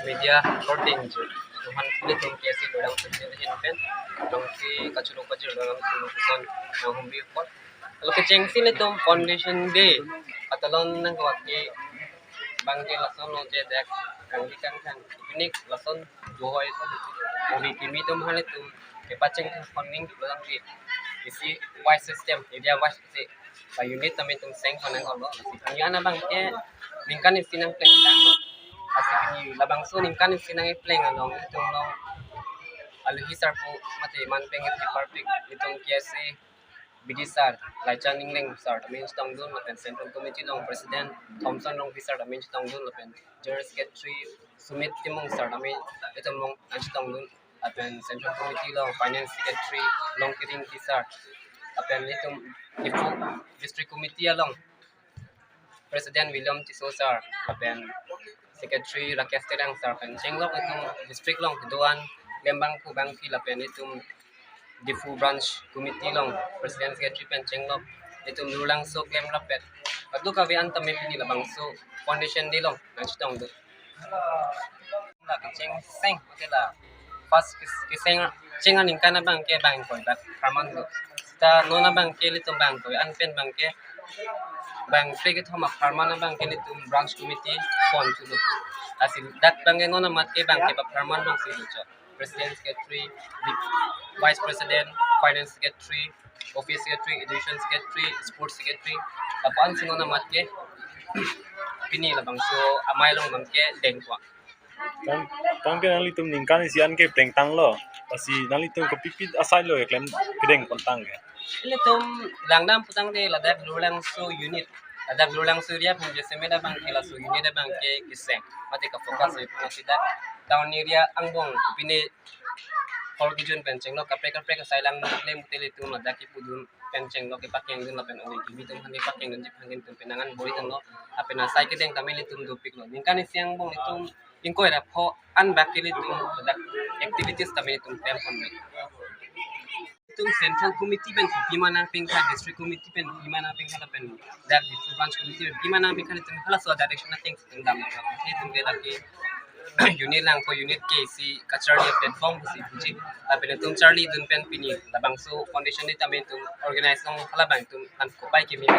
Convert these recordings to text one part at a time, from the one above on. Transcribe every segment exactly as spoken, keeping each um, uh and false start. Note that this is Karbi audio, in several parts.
Media reporting ju. Tuhan ini tum K S A Lurlangso ahin pen. Tongsi kachuru kachuru dalam tum son yang humbi pot. Kalau kechengsi ilitum foundation day. Patalon nangkok ke bangke lason lo je dak kangdi kangthang. Ini lason duhoi son. Uri kimi tum halitum kepacheng funding di pulang di. Isi wise system, area wise si. Ba unit tame tum seng konang kolo. Lasi kami ana bangke ningkan isi nangpleng tanglo. Lasi kami labangso ningkan isi nangpleng along itum long aluhi sarpo mate man peng department itum K S A B D sir, Laichan Engleng sir tame chetongdun, lapen Central Committee long President Thomson Rongpi sir tame chetongdun, lapen General Secretary Sumit Timung sir tame itum long nangchetongdun, lapen Central Committee long Finance Secretary Longkiring T sir, lapen itum Diphu District Committee along President William Tisso sir, lapen Secretary Rakesh Terang sir, pen chenglok itum district long kedoan lembang kubang ki lapen itum Diphu Branch Committee long President Secretary pen chenglok itum Lurlangso klem rapet. Kadokave an tame pini labangso foundation day long nangchetongdun. La kecheng seng, okay la. First kes- keseng cheng aningkan abangke bang koi bak pharman lo. Ta non abangke ilitum bang koi an pen bangke bang pegi thoma pharman abangke ilitum branch committee pon chulo. Lasi dak bangke non amat ke bangke ba pharman bang si lucho. President, Secretary, Vice President, Finance Secretary, Office Secretary, Education Secretary, Sports Secretary. Lapu-an si non amat ke pini labangso amei along bangke dengkwa. Tang tangke nanglitum ningkan isi an ke pleng tanglo. Lasi nanglitum kopi-pi asai lo keklem kedeng pon tangke. Ilitum langdam putangte ladak Lurlangso unit, ladak Lurlangso area pen jasemet abangke laso unit abangke keseng. Mate ka focus ilitum ladak town area angbong pine hor kejun pen chenglok kaprek kaprek asai lang mukle mukle ilitum ladak kepudun pen chenglok kepakengdun lapen ove kimi atum aphan kepakengdun jip hangin tum penangan bori tanglo. Lapen asai kedeng tame ilitum dopiklo. Ningkan isi angbong ilitum ingkoi ra pho an bak ke ilitum ladak activities tame ilitum klem ponlo. Itum Central Committee pen kopima nangpingkha, District Committee pen kopima nangpingkha, lapen dak Diphu Branch Committee pen kopima nangpingkha, itum halaso direction ateng itum dam nang. Itum ke dak ke unit lang ko unit ke isi kacharli platform si puji. Lapen itum charlidun pen pini labangso foundation day tame itum organize long halabang itum aphan kopai kimi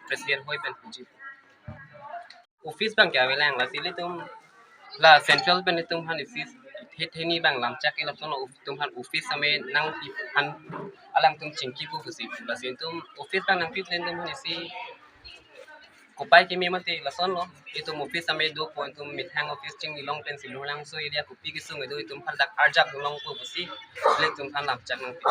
President hoi pen puji. Office bangke avelang, lasi ilitum la central pen itum aphan isi hetheni bang lamchak ke lapuson itum aphan office tame nangpi aphan alangtum chingkipu pusi. Lasi itum office bang nangpi pen itum aphan isi kopai kimi mate lasonlo. Itum office tame dopo, itum methang office chingni long pensi Lurlangso area kopi kesung kedo itum aphan dak arjap longpo pusi ilitum aphan lamchak nangpi.